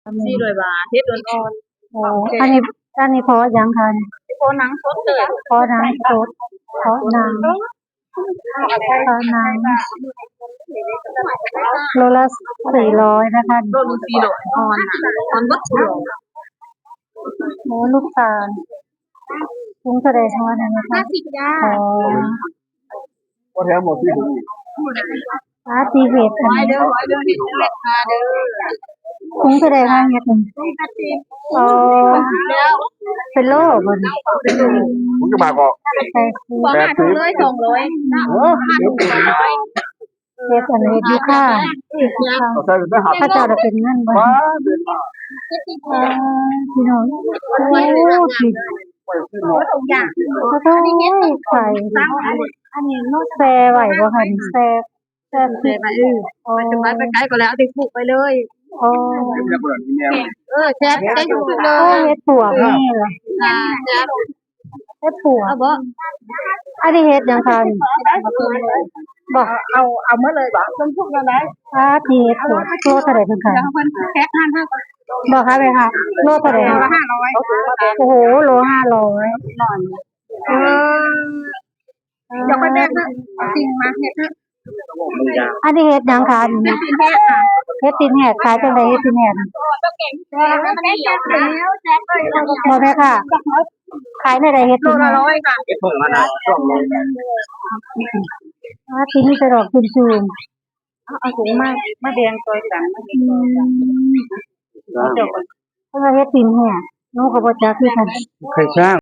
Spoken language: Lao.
ສີ່ຮ້ອຍບາດ ເຫັດອ່ອນໆ. ໂອ້ ອັນນີ້ ອັນນີ້ເພາະຫຍັງຄະ? ເພາະໜັງສົດເລີຍ ເພາະໜັງສົດ ເພາະໜັງ ເພາະໜັງ ໂລລະສີ່ຮ້ອຍນະຄະ ໂລໜຶ່ງສີ່ຮ້ອຍ ອ່ອນນະ ອ່ອນເບິດທຸກໂລ. ໂອ້ ລູກຕານ ຖົງເທົ່າໃດເນາະ ອັນນັ້ນນະຄະ? ຫ້າສິບຈ້າ. ອໍ ບໍ່ແຖມບໍ່ ສີ່ຖົງນີ້ ອ່າ ສີ່ເຮັດ ອັນນີ້ ເດີ ເດີ ເດີ ເຮັດມາເດີ. ຖົງເທົ່າໃດຄະ ເຮັດນີ້? ອໍ ເປັນໂລບໍ່ນີ້? ເປັນໂລ. ມັນຈະມາກໍ ແປດສິບ ສອງຮ້ອຍ ສອງຮ້ອຍ ເອີ ຫ້າຖົງສອງຮ້ອຍ. ເຮັດອັນເຮັດຢູ່ຄ່າ ເຂົາເຈົ້າໄດ້ເປັນເງິນບໍ່? ວ້າ ພີ່ນ້ອງ ໂອ້ ໂອ້ຍ ໄຂ່ ອັນນີ້ເນາະ ແຊ່ໄວ້ບໍ່ຫັ້ນ? ແຊ່ ແຊ່ໄວ້ ເອີ ໄປໄກກໍແລ້ວ ເອົາໄປປູກໄປເລີຍ. ອໍ ເອີ ແຊບ ໄດ້ທຸກເລີຍ. ເຮັດປວກນີ້ລະ ແຊບ ເຮັດປວກ ເອົາບໍ່? ອັນນີ້ເຮັດຫຍັງຄະນີ້? ບໍ່ ເອົາ ເອົາໝົດເລີຍບໍ່? ເພິ່ນທຸກແນວໃດ? ອ່າ ທີ່ເຮັດປວກ ໂລເທົ່າໃດເພິ່ນຂາຍ? ເພິ່ນແພັກຫັ້ນ ບໍ່ຄະແມ່ຄະ? ໂລເທົ່າໃດ? ໂລລະຫ້າຮ້ອຍ. ໂອ້ໂຫ ໂລຫ້າຮ້ອຍ. ເອີ ດຽວຂ້ອຍແບ່ງໃຫ້ ເອົາສິ່ງມາເຮັດໃຫ້. ອັນນີ້ເຮັດຫຍັງຄະ? ອັນນີ້ເຮັດຕີນແຫດ. ເຮັດຕີນແຫດ ຂາຍຈັ່ງໃດເຮັດຕີນແຫດ? ບໍ່ແມ່ຄ້າ ຂາຍແນວໃດເຮັດຕີນແຫດ? ໂລລະຮ້ອຍຄ່ະ. ເຮັດເພິ່ງມານະ ສອງໂລ. ອ່າ ທີ່ມີແຕ່ດອກຊຸ່ມໆ. ເອົາ ເອົາຖົງມາ ມາແບ່ງຊ່ອຍກັນ ມາແບ່ງຊ່ອຍກັນ. ອືມ ເຈົ້າກໍ ເພິ່ນວ່າເຮັດຕີນແຫດ ໜູກໍບໍ່ຈັກຄືກັນ. ໄຂ່ຊ້າງ